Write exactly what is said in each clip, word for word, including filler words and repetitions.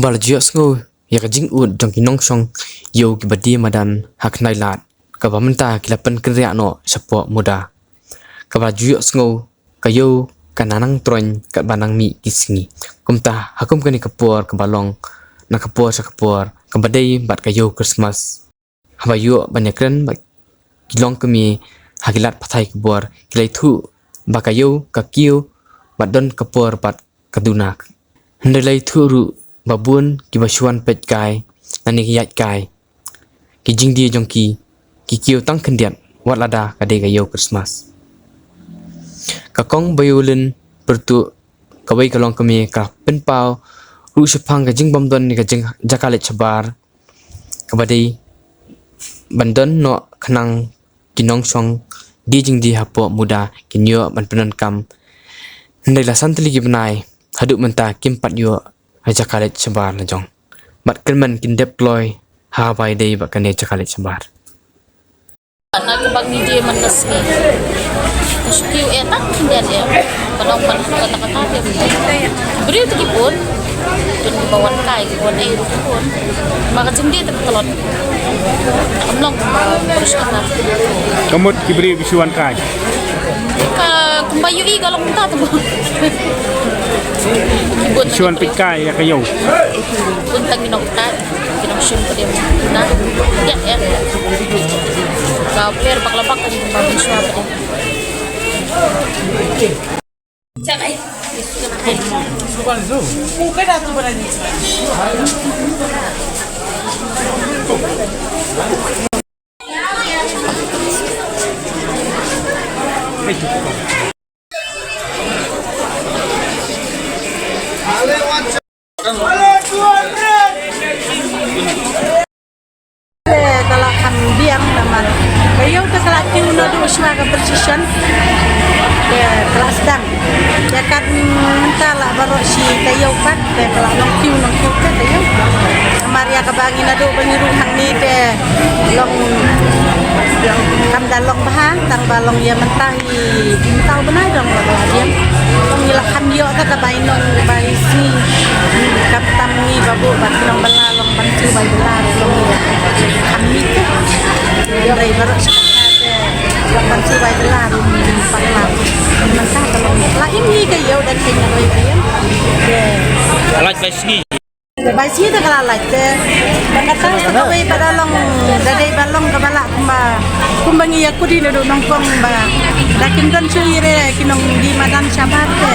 Ba la ju ïohsngew ïa ka jingud jong ki nongshong ïew kiba die madan ha khyndai lad, kaba mynta ki la pynkynriah noh shapoh Muda. Kaba la ju ïohsngew ka ïew ka nang troiñ katba nang mih ki sngi. Kumta ha kum kane ka por kaba long na ka por sha ka por, kaba dei bad ka ïew Christmas. Haba ïoh ban ïakren bad ki longkmie ha ki lad pathai khubor, ki la ïathuh ba ka ïew ka kiew bad don ka por bad ka duna. Hynrei la ïathuh ruh ba bun kiba shu wan peit kai lane ki ïaid kai, ki jingdie jong ki ki kiew tang khyndiat wat lada ka dei ka ïew Christmas. Ka Kong Baïawlin Pyrtuh, kawei ka longkmie, ka pynpaw ruh shaphang ka jingbym don ïa ka jing- jaka leit shabar, kaba dei ban don noh khnang ki nongshong die jingdie hapoh Muda kin ïoh ban pyndonkam. Hynrei la san tylli ki bnai haduh mynta kim pat ïoh ka jaka leit shabar la jong. Bad kyrmen kin dep kloi ha ba ïadei bad kane jaka leit shabar. Na ka bang ni die man ka sngi. Ka shu kiew eh tang khyndiat eh. Ka long ban kata kata te. Briew te ki bun. Tun ki ba wan kai ki wan eh ruh ki bun. Ma ka jingdie te ka tlot. Kam long ba ka shu kata. Ka mut ki briew ki shu wan kai. Ka kumba ïohi ka long ta tu. Ki bun. Shu wan peit kai ïa ka ïew. Bun tang ki nongktai. Ki nongshim ka dei na. Ïa, ïa. Ka pher bak la bak ka dei ba mynshuwa ka dei. Te ka la kham biang namar ka ïew te ka la kiew naduh shuwa ka procession. Te ka la sdang. Te kat mynta la baroh shi ka ïew pat te ka la long kiew long kiew te ka ïew. Namar ïa kaba ngi naduh ba ngi rung hangne te long kam da long bha tang ba long ïa mynta. Ngi tau bnai dang la ba biang. Ngi la kham ïoh ta ka bai nong bai sngi. Kam tam ngi ba bu ba nong bala long ban chu bai bala long ngi la kham ngi te. Rai baroh shi kata te long ban chu bai bala long ngi pat la. Mynta ka long la im ngi ka ïew da khein bai biang. Te. Lait bai sngi. Bai sngi te ka la lait te. Ba kata sa kawei ba da long, da dei ba long kaba lah kumba, kumba ngi ïa kudi naduh nyngkong ba da kim don shuh ïa re ki nongdie madan shabar te.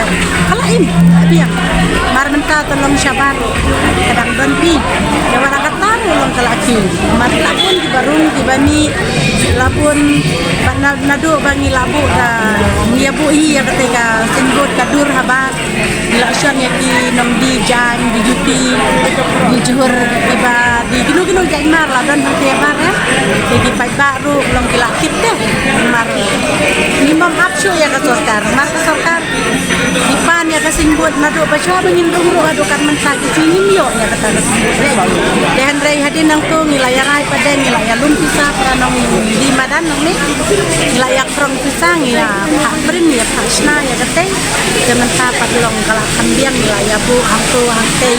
Ka la im biang. Mar mynta te long shabar ka dang don pi. Te wat la kata ruh long ka la kiew. Mar la bun kiba rung kiba mih, la bun ba na, naduh ba ngi la buh da ngi ïa buh hi ïa kata ka signboard ka dur habar. Ngi la shon ïa ki nongdie jaiñ, die juti, die jhur, kiba die kino kino jaiñ mar la don hangtei habar, eh. Te ki paidbah ruh long ki la tip te. Mar ngim ap shuh ïa ka sorkar, mar ka sorkar ki pan ïa ka signboard naduh ba shuwa ba ngin rung ruh haduh kat mynta ki sngi ngim ïoh ïa kata ka signboard. Te hynrei hadien nangto ngi la ïa rai pat de, ngi la ïa lum pisa para nongdie madan nangne. Ngi la ïa krong pisa, ngi ïa phah print, ïa phah shna ïa katei. Te mynta pat long ka la kham biang, ngi la ïa buh hangto hangtei.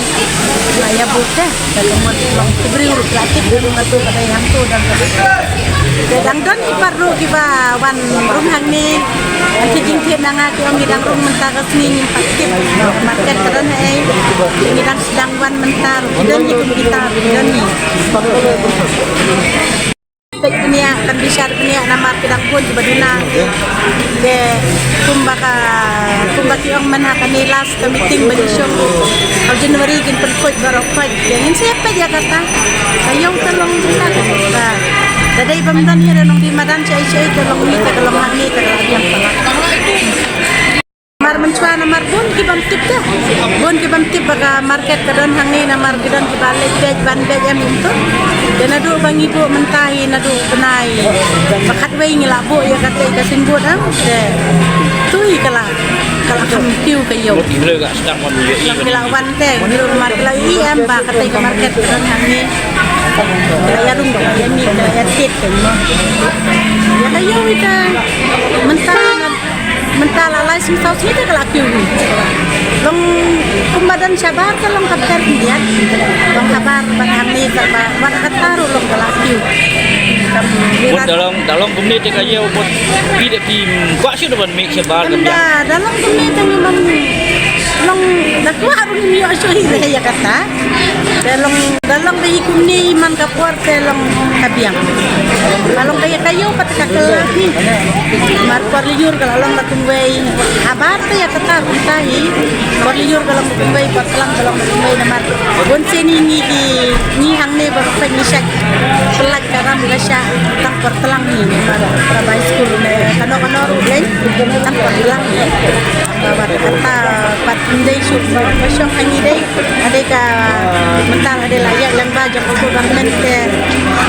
Ngi la ïa buh te. Te ka mut long ki briew ruh ki la tip, briew nga to ka dei hangto dang ka dei. Te dang don ki pat ruh kiba wan rung hangne. Ki jingtip na nga ki ong ngi dang rung mynta ka sngi ngim pat tip market ka don haei. Ngi dang sdang wan mynta ruh ki don ngi kum kita ruh ki don ngi. Peit bniah, kan bishar bniah namar ki dang bun kiba duna. Te kumba ka, kumba ki ong man ha kane last ka meeting ba ngi shong. Ha u January kin pynkhuid baroh khoit. Te ngin sa ïa peit ïa kata. Ka ïew te long jingla ka. Da dei bym don ïa nongdie madan shaei shaei te long ni te ka long hangne te ka la biang palat. Mar mynshwa namar bun ki bym tip te. Bun ki bym tip ba ka market ka don hangne namar ki don kiba leit beit ban beit em kumto. Te naduh ba ngi buh mynta hi naduh bnai ba khatwei ngi la buh ïa katei ka signboard em. Te tu hi ka la, ka la kham kiew ka ïew. Ngi la wan te ngi la mar ki la ïohi em ba katei ka market ka don hangne. Ki la ïa rung ki la ïa mih ki la ïa tied te mo. Ïa ka ïew ita mynta. Mynta la lai sngi saw sngi te ka la kiew hi. Long kumba don shabar ka long ka pher Indian. Long habar ba hangne ka ba wat kata ruh long ka la kiew. Kam Bud virat. Dalong, dalong kumne te ka ye bud pi de pi kwah shu ban mik shabar ka biang. Da, dalong kumne te memang long da kwah ruh ni yo shu hi ya kata. Dalong Dalong ba i kumne i man ka por te long ka biang. Ka long ka ïa ka ïew pat ka kylla hi. Mar por lyiur ka la long la kumwei. Habar te ïa kata kumta hi. Por lyiur ka long kumwei, por tlang ka long kumwei namar. Bun sien ngi ngi ngi hangne ba pynshai. Pynlait ka ram ka shah tang por tlang hi. Namar ka bai skul ne kano kano ruh leng tang por tlang hi. Ba wat kata pat ndei shu ba shong hangi dei. Ade ka mental ade la ïa lang ba jong ka government te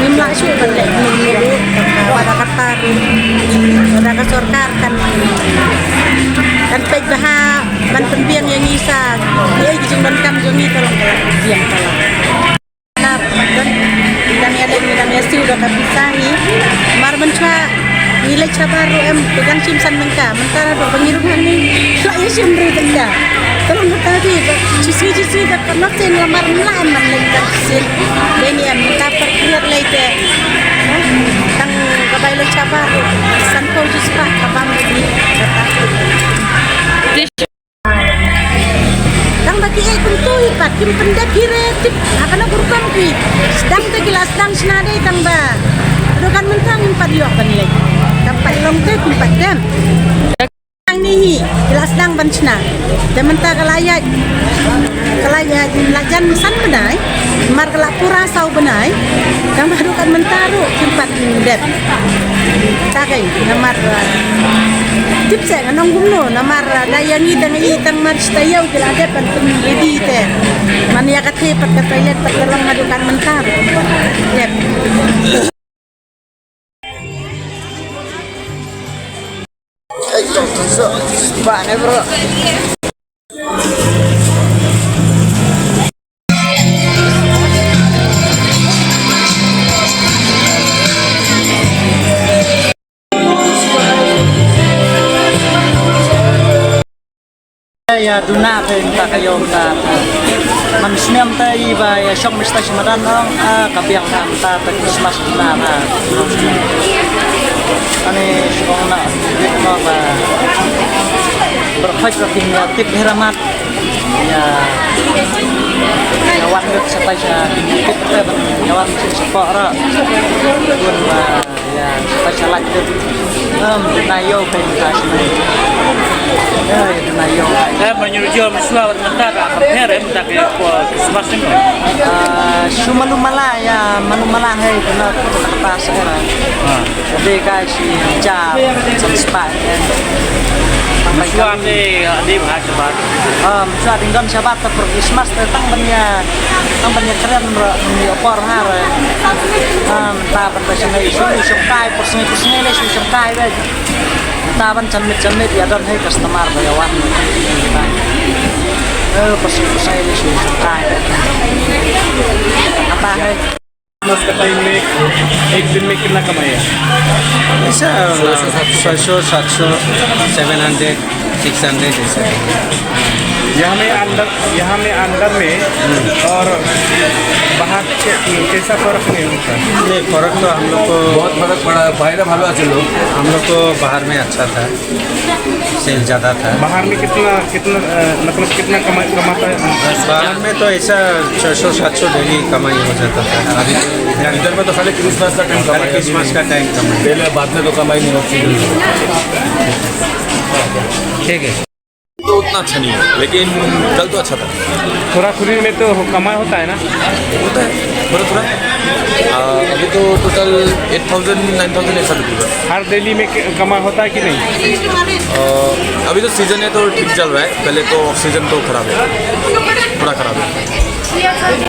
ngim lah shuh ban leh mynno mynno ruh. Ka wada ka tar, wada ka sorkar kan, kan peit bha ban pynbiang ïa ngi sa ïa ki jingdonkam jong ngi ka long ka la biang ka la. Nap, don, ngi dang ïa leit, ngi dang ïa siew da ka pisa hi. Mar ban chwa ngi leit shabar ruh em, pegang shim san tyngka. Mynta ruh ba ngi ruh ngi la ïa shim ruh tyngka. Tolong hata di, ba, shisngi shisngi da ka not sen la mar mla em man leit da shisien. Dei ni em, mynta per kriat leit te. Tang ka bai leit shabar ruh, sanphew shispah ka bam ruh ni. Tang ba ki ei kumtu hi pat, kim pyndep hi re tip ha kano ka rukom ki. Sdang te ki la sdang shna dei tang ba. Ruh kan mynta ngim pat ïoh ban leit. Tang pat long te kim pat dem. Tang ni hi ki la sdang ban shna. Te mynta ka la ïaid, ka la ïaid la jan san bnai. Mar ka la pura saw bnai. Tang ba ruh kan mynta ruh kim pat dep. Ta kai namar, ah, tip se ngan ong kumno namar, ah, da ïa ngi tang i tang mar shi taïew ki la dep ban pyn ready te. Man ïa ka the pat ka toilet pat ka long haduh kan mynta ruh dep. Ba ne bro. Ïa duna te mynta ka ïew mynta. Man snem te i ba ïa shong mista shi madan ong, ah, ka biang ta mynta te Christmas duna ta. Ani shong na dik no ba. Berkhoj ba kin ïa tip hiramat. Ïa, ïa wan lut sa tai sa kin ïa tip te ban ïa wan sa support ra. Bun ba Ïa, sa shalak te. Em, duna ïew te mynta shnong. Ïa, duna ïew. Eh, man ïoh jia, man shuwa wat mynta ka pher, eh, mynta ka Christmas ni. Ah, shu malu mala, ïa, malu mala, hei, duna, duna kata sera. Ah. Dei ka shi ja, san spah, eh. Man shuwa te, ah, dei bha shabar. Ah, man shuwa dei don shabar te per Christmas te tang ban ïa, tang ban ïa kren, ïa por ha, eh. Ah, Mynta ban da shangai shu shongkai, por sngi por sngi le shu shongkai bad. Mynta ban chan mit chan mit ïa don hei customer ba ïa wan. Eh, por sngi por sngi le shu shongkai. Mynta hei. Christmas का टाइम में एक दिन में कितना कमाया? ऐसा, छह सौ, सात सौ, सेवन हंड्रेड। सिक्स हंड्रेड ऐसे। यहाँ में अंदर, यहाँ में अंदर में और बाहर के, कैसा फर्क नहीं होता? नहीं, फर्क तो हम लोग को बहुत फर्क पड़ा है। बाहर भालो আছে। हम लोग को बाहर में अच्छा था, सेल ज़्यादा था। बाहर में कितना, कितना, अ, मतलब कितना कमा-, कमाता है? बाहर में तो ऐसा छह सौ सात सौ डेली कमाई हो जाता था। अभी तो इधर, इधर में तो खाली क्रिसमस का टाइम कमाई, क्रिसमस का टाइम कमाई। पहले बाद में तो कमाई नहीं होती। ठीक है। तो उतना अच्छा नहीं है, लेकिन कल तो अच्छा था। थोड़ा थोड़ी में तो कमाई होता है ना? होता है, थोड़ा थोड़ा। आ, अभी तो total eight thousand, nine thousand ऐसा बिकेगा। हर डेली में क-, कमाई होता है कि नहीं? आ, अभी तो सीजन है तो ठीक चल रहा है, पहले तो ऑफ सीजन तो खराब है, थोड़ा खराब है।